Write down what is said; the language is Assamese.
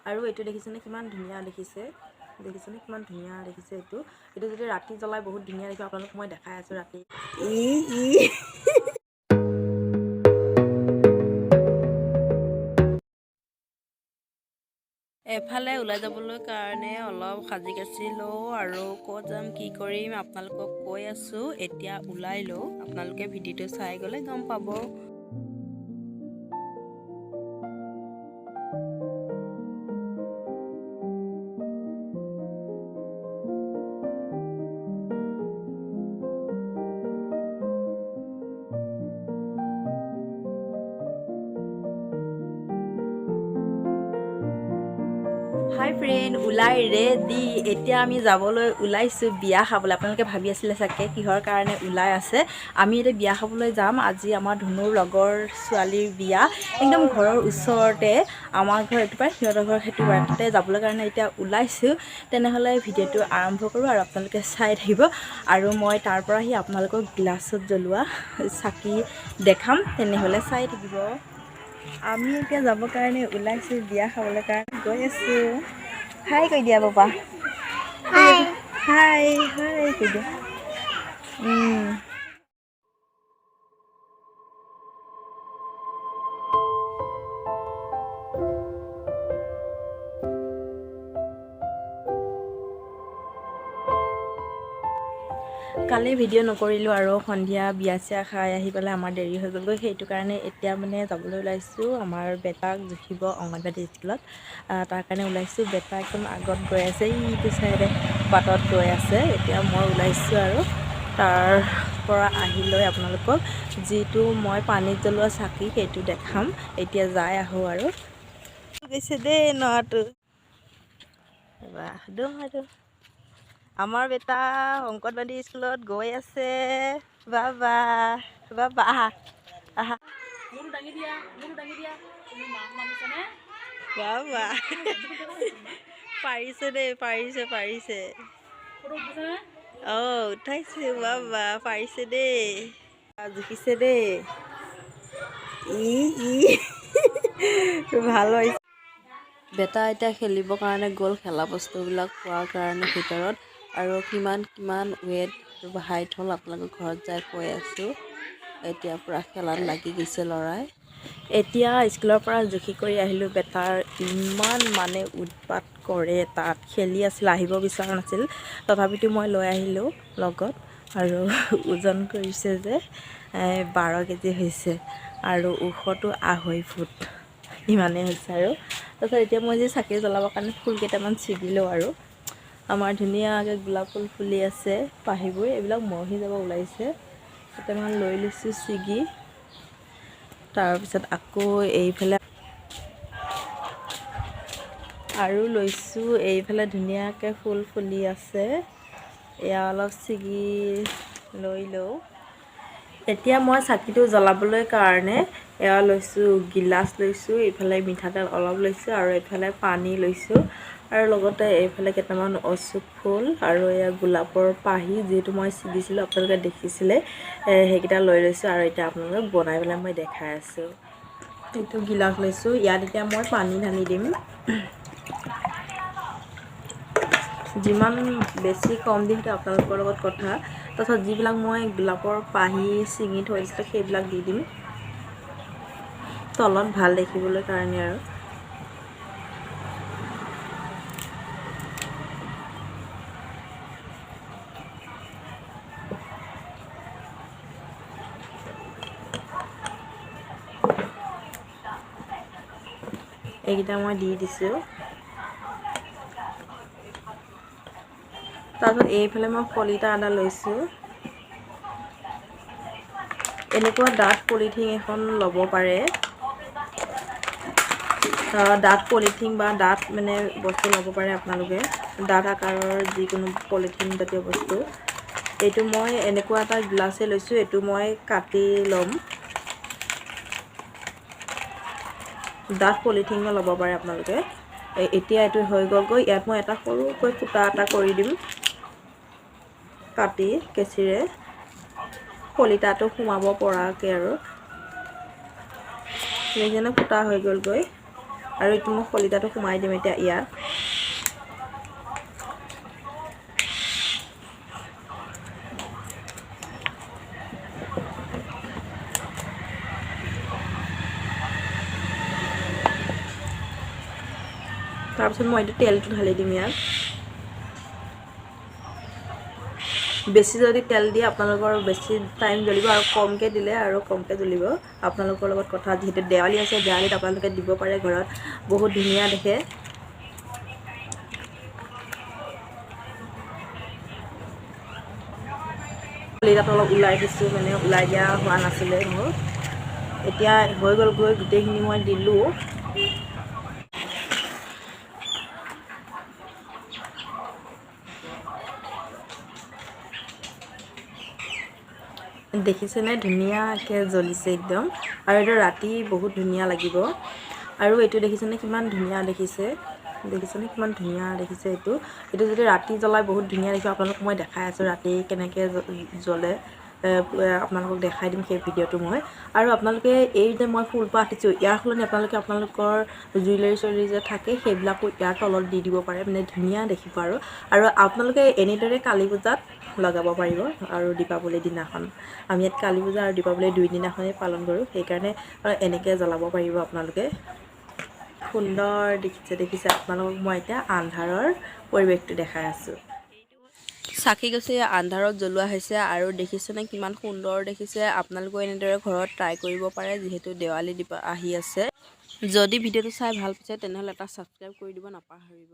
আৰু এইটো দেখিছেনে কিমান ধুনীয়া দেখিছে, দেখিছেনে কিমান ধুনীয়া দেখিছে। এইটো এইটো যদি ৰাতি জ্বলাই বহুত ধুনীয়া দেখিব। আপোনালোক মই দেখাই আছোঁ ৰাতি। ই ই এফালে ওলাই যাবলৈ কাৰণে অলপ সাজি কাচি লওঁ আৰু ক'ত যাম কি কৰিম আপোনালোকক কৈ আছোঁ। এতিয়া ওলাই লওঁ, আপোনালোকে ভিডিঅ'টো চাই গ'লে গম পাব। হাই ফ্ৰেণ্ড, ওলাই ৰেডি। এতিয়া আমি যাবলৈ ওলাইছোঁ বিয়া খাবলৈ। আপোনালোকে ভাবি আছিলে চাগে কিহৰ কাৰণে ওলাই আছে। আমি এতিয়া বিয়া খাবলৈ যাম। আজি আমাৰ ধুনুৰ লগৰ ছোৱালীৰ বিয়া, একদম ঘৰৰ ওচৰতে। আমাৰ ঘৰ এইটো পাৰ, সিহঁতৰ ঘৰ সেইটো পাৰ। তাতে যাবলৈ কাৰণে এতিয়া ওলাইছোঁ। তেনেহ'লে ভিডিঅ'টো আৰম্ভ কৰোঁ আৰু আপোনালোকে চাই থাকিব। আৰু মই তাৰ পৰা আহি আপোনালোকক গিলাচত জ্বলোৱা চাকি দেখাম। তেনেহ'লে চাই থাকিব। আমি এতিয়া যাবৰ কাৰণে ওলাইছোঁ, বিয়া খাবলৈ কাৰণে গৈ আছোঁ। হাই কৈ দিয়া বাবা, হাই হাই হাই কৈ দিয়া। কালি ভিডিঅ' নকৰিলোঁ আৰু সন্ধিয়া বিয়া চিয়া খাই আহি পেলাই আমাৰ দেৰি হৈ গ'লগৈ। সেইটো কাৰণে এতিয়া মানে যাবলৈ ওলাইছোঁ। আমাৰ বেটাক জুখিব অংগনবাদী স্কুলত, তাৰ কাৰণে ওলাইছোঁ। বেটা একদম আগত গৈ আছে, ইটো চাইডে বাটত গৈ আছে। এতিয়া মই ওলাইছোঁ আৰু তাৰ পৰা আহি লৈ আপোনালোকক যিটো মই পানীত জ্বলোৱা চাকি সেইটো দেখাম। এতিয়া যাই আহোঁ আৰু গৈছে দেই নটো। বাহ, আমাৰ বেটা অংগনবাদী স্কুলত গৈ আছে। বাবা বাবা, আহা আহা। মোৰটো দাঙি দিয়া, মোৰটো দাঙি দিয়া। তুমি মাক মাতিছানে? বাবা পাৰিছে দেই, পাৰিছে পাৰিছে। ফটো উঠিছানে? অঁ, উঠাইছে। বাবা পাৰিছে দেই, জুখিছে দেই। ই ই ভাল হৈছে। বেটা এতিয়া খেলিবৰ কাৰণে গ'ল, খেলা বস্তুবিলাক পোৱাৰ কাৰণে ভিতৰত। আৰু কিমান কিমান ৱেট হাইট হ'ল আপোনালোকৰ ঘৰত যাই কৈ আছোঁ। এতিয়া পূৰা খেলাত লাগি গৈছে ল'ৰাই। এতিয়া স্কুলৰ পৰা জুখি কৰি আহিলোঁ। বেটাৰ ইমান মানে উৎপাত কৰে, তাত খেলি আছিল, আহিব বিচৰা নাছিল। তথাপিতো মই লৈ আহিলোঁ লগত। আৰু ওজন কৰিছে যে 12 কেজি হৈছে আৰু ওখটো 2.5 ফুট ইমানেই হৈছে। আৰু তাৰপিছত এতিয়া মই যে চাকি জ্বলাবৰ কাৰণে ফুল কেইটামান ছিগিলোঁ। আৰু আমাৰ ধুনীয়াকৈ গোলাপ ফুল ফুলি আছে, পাহিবোৰ এইবিলাক মৰহি যাব ওলাইছে। কেইটামান লৈ লৈছোঁ ছিগি। তাৰপিছত আকৌ এইফালে আৰু লৈছোঁ। এইফালে ধুনীয়াকৈ ফুল ফুলি আছে, এয়া অলপ ছিগি লৈ লওঁ। এতিয়া মই চাকিটো জ্বলাবলৈ কাৰণে এয়া লৈছোঁ, গিলাচ লৈছোঁ, এইফালে মিঠাতেল অলপ লৈছোঁ আৰু এইফালে পানী লৈছোঁ আৰু লগতে এইফালে কেইটামান অশোক ফুল আৰু এয়া গোলাপৰ পাহি, যিহেতু মই ছিগিছিলোঁ আপোনালোকে দেখিছিলে, সেইকেইটা লৈ লৈছোঁ। আৰু এতিয়া আপোনালোকক বনাই পেলাই মই দেখাই আছোঁ। এইটো গিলাচ লৈছোঁ, ইয়াত এতিয়া মই পানী ঢালি দিম। যিমান বেছি কম দিম সেইটো আপোনালোকৰ লগত কথা। তাৰপাছত যিবিলাক মই গোলাপৰ পাহি ছিঙি থৈ দিছিলোঁ সেইবিলাক দি দিম তলত, ভাল দেখিবলৈ কাৰণে। আৰু এইকেইটা মই দি দিছোঁ। তাৰপিছত এইফালে মই শলিতা এটা লৈছোঁ। এনেকুৱা ডাঠ পলিথিন এখন ল'ব পাৰে, ডাঠ পলিথিন বা ডাঠ মানে বস্তু ল'ব পাৰে আপোনালোকে, ডাঠ আকাৰৰ যিকোনো পলিথিন জাতীয় বস্তু। এইটো মই এনেকুৱা এটা গ্লাছে লৈছোঁ, এইটো মই কাটি ল'ম। ডাঠ পলিথিনো ল'ব পাৰে আপোনালোকে। এতিয়া এইটো হৈ গ'লগৈ। ইয়াত মই এটা সৰুকৈ ফুটা এটা কৰি দিম কাটি কেঁচিৰে, শলিতাটো সোমাব পৰাকৈ। আৰু সেইজনে ফুটা হৈ গ'লগৈ। আৰু এইটো মই শলিতাটো সোমাই দিম এতিয়া ইয়াত। তাৰপিছত মই এইটো তেলটো ঢালি দিম ইয়াত। বেছি যদি তেল দিয়ে, আপোনালোকৰ বেছি টাইম জ্বলিব আৰু কমকৈ দিলে আৰু কমকৈ জ্বলিব। আপোনালোকৰ লগত কথা। যিহেতু দেৱালী আছে, দেৱালীত আপোনালোকে দিব পাৰে ঘৰত, বহুত ধুনীয়া দেখে। শলিতাটো অলপ ওলাই দিছোঁ, মানে ওলাই দিয়া হোৱা নাছিলে মোৰ। এতিয়া হৈ গ'ল গৈ, গোটেইখিনি মই দিলোঁ। দেখিছেনে, ধুনীয়াকৈ জ্বলিছে একদম। আৰু এইটো ৰাতি বহুত ধুনীয়া লাগিব। আৰু এইটো দেখিছেনে, কিমান ধুনীয়া দেখিছে? দেখিছেনে, কিমান ধুনীয়া দেখিছে এইটো? এইটো যদি ৰাতি জ্বলাই, বহুত ধুনীয়া দেখিব। আপোনালোকক মই দেখাই আছোঁ ৰাতি কেনেকৈ জ্বলে। আপোনালোকক দেখাই দিম সেই ভিডিঅ'টো মই। আৰু আপোনালোকে এই যে মই ফুলপাহ দিছোঁ, ইয়াৰ সলনি আপোনালোকে আপোনালোকৰ জুৱেলাৰী চুৱেলাৰী যে থাকে, সেইবিলাকো ইয়াৰ তলত দি দিব পাৰে, মানে ধুনীয়া দেখিব। আৰু আপোনালোকে এনেদৰে কালী পূজাত লগাব পাৰিব আৰু দীপাৱলীৰ দিনাখন। আমি ইয়াত কালী পূজা আৰু দীপাৱলী দুই দিনাখনেই পালন কৰোঁ, সেইকাৰণে এনেকৈ জ্বলাব পাৰিব আপোনালোকে। সুন্দৰ দেখিছে, দেখিছে? আপোনালোকক মই এতিয়া আন্ধাৰৰ পৰিৱেশটো দেখাই আছোঁ। চাকি গছি আন্ধাৰত জ্বলোৱা হৈছে আৰু দেখিছেনে, কিমান সুন্দৰ দেখিছে? আপোনালোকেও এনেদৰে ঘৰত ট্ৰাই কৰিব পাৰে, যিহেতু দেৱালী দীপা আহি আছে। যদি ভিডিঅ'টো চাই ভাল পাইছে, তেনেহ'লে এটা ছাবস্ক্ৰাইব কৰি দিব নাপাহৰিব।